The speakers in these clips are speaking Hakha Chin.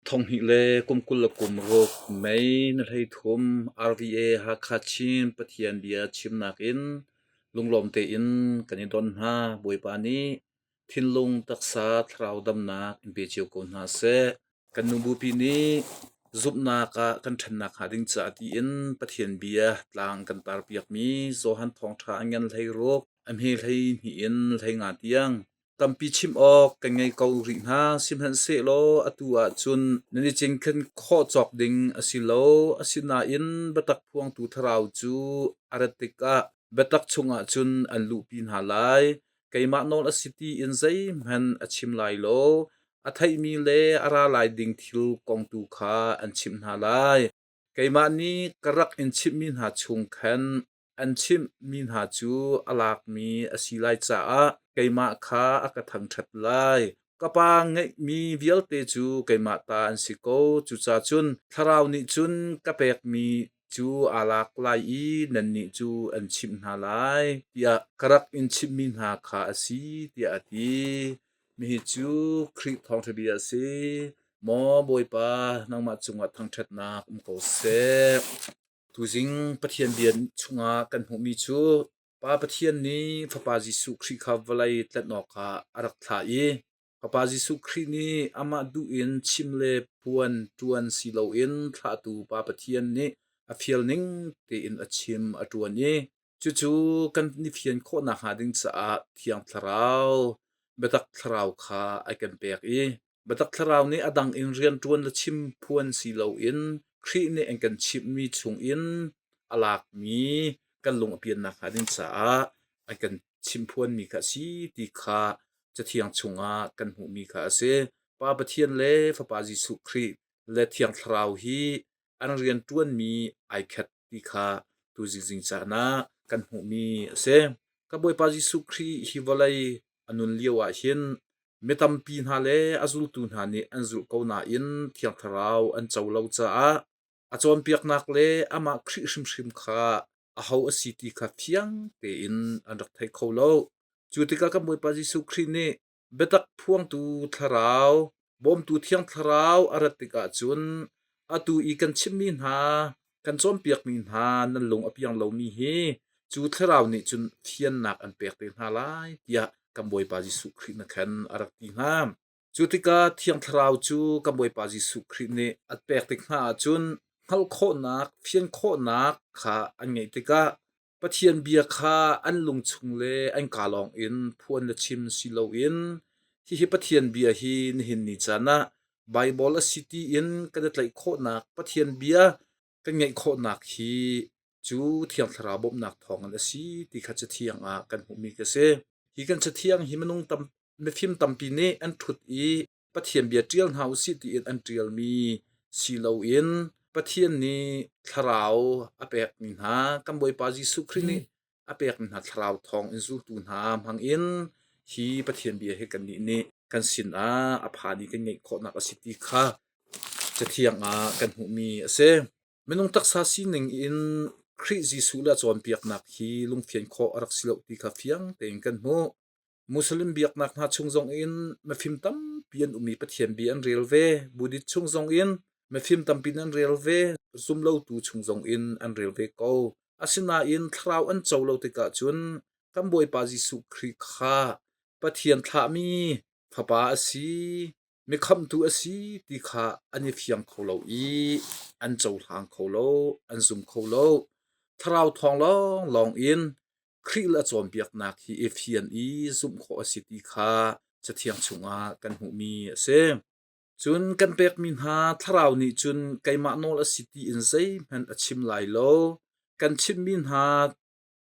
Thonghnih le kum 26 May ni 13 RVA Hakha Chin Pathian bia chimnak in lunglawm tein kan i don hna. Bawipa nih thinlung, taksa, thlarau damnak in pe cio ko hna seh. Kan nu bupi nih zumhnak ah kan ṭhannak hnga ding caah tiin Pathian bia tlang kan tarpiakmi Johan Thawngṭha a ngan 16, a hme 12 in 15 tiang Tampi chim awk kan ngei ko rih hna, sihmanhsehlaw atu ah cun nan i cinken khawh cawk ding a si lo. Asinain biatak phuangtu Thlarau cu a rat tikah biatak chungah cun an luhpi hna lai. Keimah nawl a si tiin zeihmanh a chim lai lo. A theihmi le a ra lai ding thil kong tu kha an chimh hna lai. Keimah nih ka rak in chimhmi hna chung khan an chimhmi hna cu a lakmi a si lai caah keimah kha a ka thangṭhat lai. Ka pa ngeihmi vialte cu keimah ta an si ko. Cucaah cun Thlarau nih cun ka pekmi cu aa lak lai i nannih cu an chimh hna lai, tiah ka rak in chimhmi hna kha a si, tiah a ti. Mihi cu Khrih thawngṭha bia a si. Maw Bawipa, nangmah cungah thangṭhatnak um ko seh. Tuzing Pathian bia chungah kan hmuhmi cu Pa Pathian nih Fapa Jesuh Khrih kha vawlei tlanh awkah a rak thlah i Fapa Jesuh Khrih nih amah duh in chim le phuan ṭuan si loin thlahtu Pa Pathian nih a fial ning tein a chim a ṭuan i cucu kan i fian khawh nakhnga ding caah Thiang Thlarau, biatak Thlarau kha a kan pek i Biatak thlarau nih a dang in rianṭuan le chimphuan si loin Khrih nih an kan chimhmi chungin a lakmi kan lung a pian nakhnga ding caah an kan chimphuanmi kha a si ti kha Cathiang chungah kan hmuhmi kha a si. Pa Pathian le Fapa Jesuh Khrih le Thiang Thlarau hi an rianṭuanmi ai khat ti kha tu zingzing caan ah kan hmuhmi a si. Ka Bawipa Jesuh Khrih hi vawlei a nun lio ah hin mi tampi hna le a zultu hna nih an zulh ko nain Thiang Thlarau an co lo caah a cawnpiaknak le amah Khrih hrimhrim kha aho a si ti kha fiang tein an rak thei kho lo. Cu tikah kan Bawipa Jesuh Khrih nih biatak phuangtu Thlarau, bawmtu Thiang Thlarau a rat tikah cun atu i kan chimmi hna, kan cawnpiakmi hna nan lung a piang lomi hi cu Thlarau nih cun fiannak an pek te hna lai tiah kan Bawipa Jesuh Khrih na khan a rak ti hna. Cu tikah Thiang Thlarau cu kan Bawipa Jesuh Khrih nih a pek tik hna ahcun hngalh khawhnak, fian khawhnak kha an ngeih tikah Pathian bia kha an lungchung le an kaa lawngin phuan le chim si loin hihi Pathian bia hi nihin ni caan ah Baibal a si tiin kan i tlaih khawhnak Pathian bia kan ngeih khawhnak hi cu Thiang Thlarau bawmhnak thawngin a si ti kha Cathiang ah kan hmuhmi ka si. Hi kan Cathiang hi minung tam mifim tampi nih an ṭhut i Pathian bia ṭial hna usih tiin an ṭialmi si loin Pathian nih thlarau a pekmi hna kan Bawipa Jesuh Khrih nih a pekmi hna thlarau thawng in zultu hna hmangin hi Pathian bia hi kannih nih kan sinah a phan i kan ngeih khawhnak a si ti kha Cathiang ah kan hmuhmi a si. Minung taksa sining in Khrih Jesuh le a cawnpiaknak hi lungfian khawh a rak si lo ti kha fiang tein kan hmuh. Muslim biaknak hna chung zongin mifim tampi an um i Pathian bia an rel ve. Buddhist chung zongin mifim tampi an rel ve. Zumlotu chung zongin an rel ve ko. Asinain thlarau an co lo tikah cun kan Bawipa Jesuh Khrih kha Pathian thlahmi Fapa a si, mi khamhtu a si ti kha an i fiang kho lo i an cohlang kho lo, an zum kho lo. Thlarau thawng lawnglawng in Khrih le a cawnpiaknak hi i fian i zumh khawh a si ti kha Cathiang chungah kan hmuhmi a si. Cun kan pekmi hna Thlarau nih cun keimah nawl a si tiin zeihmanh a chim lai lo. Kan chimhmi hna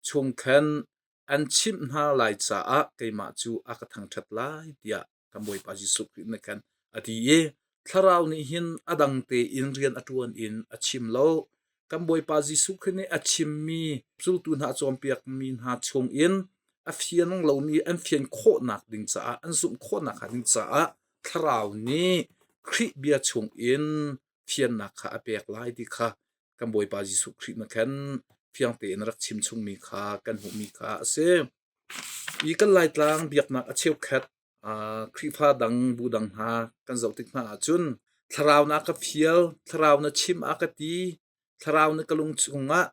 chung khan an chimh hna lai caah keimah cu a ka thangṭhat lai tiah kan Bawipa Jesuh Khrih nih khan a ti i Thlarau nih hin a dang tein rian a ṭuan in a chim lo. Kan Bawipa Jesuh Khrih nih a chimmi zultu hna a cawnpiakmi hna chungin a fian lomi an fian khawhnak ding caah an zumh khawhnak ding caah Thlarau nih Khrih bia chungin fiannak kha a pek lai ti kha kan Bawipa Jesuh Khrih nih khan fiang tein a rak chim chungmi kha kan hmuhmi kha a si. Hi kan Laitlang biaknak a cheukhat Khrihfa dang bu dang hna kan zoh tik hna ahcun. Thlarau na ka fial, thlarau na chim a ka ti, thlarau na ka lung chungah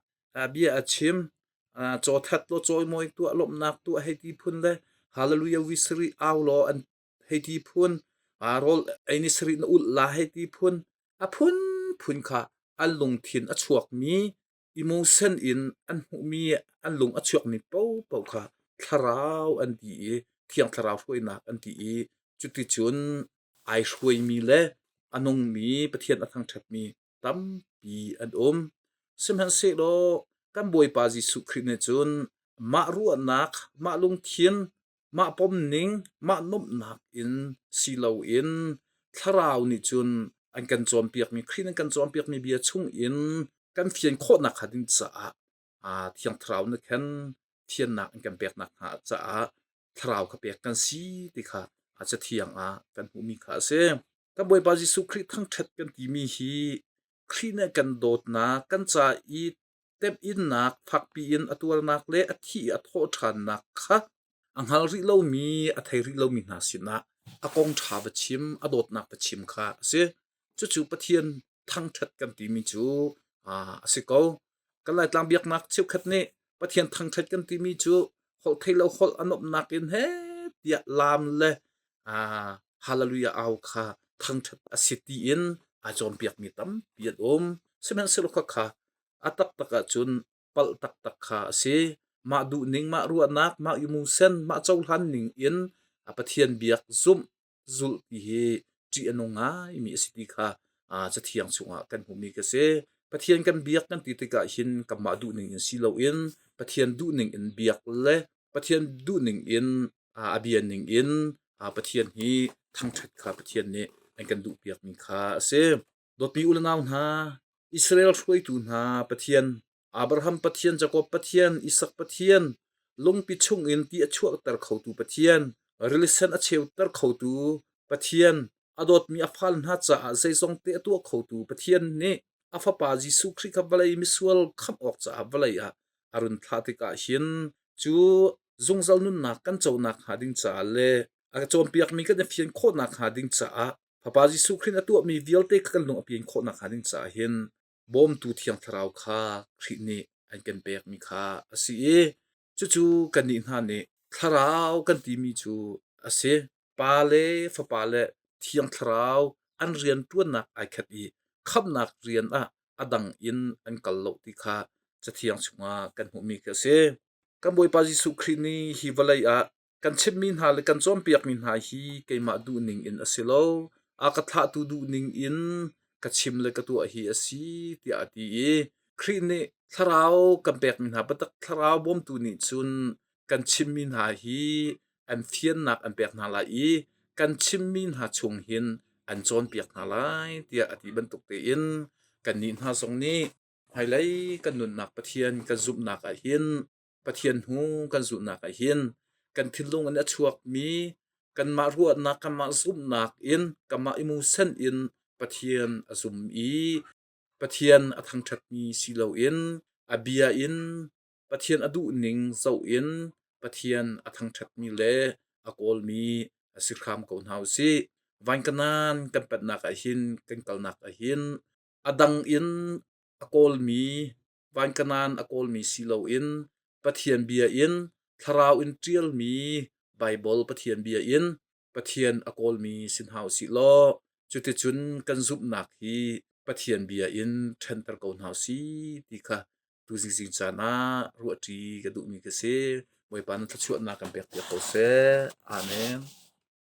bia a chim, caw that law cawimawi tuah, lawmhnak tuah hei ti phun le hallelujah vi sarih au law an hei ti phun, rawl ei ni sarih na ulh la hei ti phun, a phunphun kha an lungthin a chuakmi emotion in an hmuhmi an lung a chuakmi paohpaoh kha thlarau an ti i thiang thlarau hruainak an ti i cuticun ai hruaimi le a nungmi Pathian a thangṭhatmi tampi an um. Sihmanhsehlaw kan Bawipa Jesuh Khrih nih cun mah ruahnak, mah lungthin, mah pomning, mah nuamhnak in si loin thlarau nih cun an kan cawnpiakmi Khrih nih kan cawnpiakmi bia chungin kan fian khawhnak hnga ding caah Thiang Thlarau nih khan thiannak an kan peknak hnga caah thlarau kha pek kan si ti kha a cathiang ah kan hmuhmi kha a si. Kan Bawipa Jesuh Khrih thangṭhat kan timi hi Khrih nih kan dawtnak, kan ca i temhinnak fakpi in a tuarnak le a thih i a thawhṭhannak kha a hngal rih lomi, a thei rih lomi hna sinah a kong ṭha va chim, a dawtnak va chim kha a si. Cucu Pathian thangṭhat kan timi cu a si ko. Kan Laitlang biaknak cheukhat nih Pathian thangṭhat kan timi cu holh theih lo holh a nuamhnak in he tiah laam le hallelujah au kha thangṭhat a si tiin aa cawnpiakmi tampi an um. Sihmanhsehlaw khakha a taktak ahcun palh taktak kha a si. Mah duhning, mah ruahnak, mah imusen, mah cohlan ning in a Pathian biak zumh zulh ti hi ṭih a nung ngaimi a si ti kha Cathiang chungah kan hmuhmi ka si. Pathian kan biak kan ti tikah hin kanmah duhning in si loin Pathian duhning in biak le Pathian duhning in a bia ning in Pathian hi thangṭhat kha Pathian nih an kan duhpiakmi kha a si. Dawtmi u le nau hna, Israel hruaitu hna Pathian Abraham Pathian, Jakob Pathian, Isak Pathian, lungpi chungin ti a chuahter khotu Pathian, rili sen a cheuter khotu Pathian, a dawtmi a fal hna caah zeizong te a tuah khotu Pathian nih a fapa Jesuh Khrih kha vawlei misual khamh awk caah vawlei ah a run thlah tikah hin cu zungzal nunnak kan conak hnga ding caah le a cawnpiakmi kan i fian khawhnak hnga ding caah Fapa Jesuh Khrih a tuahmi vialte kha kan lung a pian khawhnak hnga ding caah hin bawmtu Thiang Thlarau kha Khrih nih an kan pekmi kha a si i cucu kannih hna nih Thlarau kan timi cu a si. Pa le Fapa le Thiang Thlarau an rianṭuannak ai khat i khamhnak rian ah a dang in an kal lo ti kha Cathiang chungah kan hmuhmi khi a si. Kan Bawipa Jesuh Khrih nih hi vawlei ah kan chimhmi hna le kan cawnpiakmi hna hi keimah duhning in a si lo, a ka thlahtu duhning in ka chim le ka tuah hi a si tiah a ti i Khrih nih thlarau kan pekmi hna biatak thlarau bawmtu nih cun kan chimmi hna hi an fiannak an pek hna lai i kan chimmi hna chung hin an cawnpiak hna lai tiah a ti bantuk tein kannih hna zong nih hmailei kan nunnak Pathian kan zumhnak ah hin Pathian hnu kan zulhnak ah hin kan thinlung in a chuakmi kanmah ruahnak, kanmah zumhnak in, kanmah emotion in Pathian a zum i Pathian a thangṭhatmi si loin a bia in Pathian a duhning zoh in Pathian a thangṭhatmi le a kawlmi a si hram ko hna u sih. Vankanan kan panhnak ah hin, kan kalnak ah hin a dang in a kawlmi Vankanan a kawlmi si loin Pathian bia in thlarau in ṭialmi Baibal Pathian bia in Pathian a kawlmi si hna usih law cuticun kan zumhnak hi Pathian bia in ṭhanter ko hna usih ti kha tuzing zing caan ah ruahṭi ka duhmi ka si. Bawipa na thluachuahnak kan pek piak ko seh. Amen.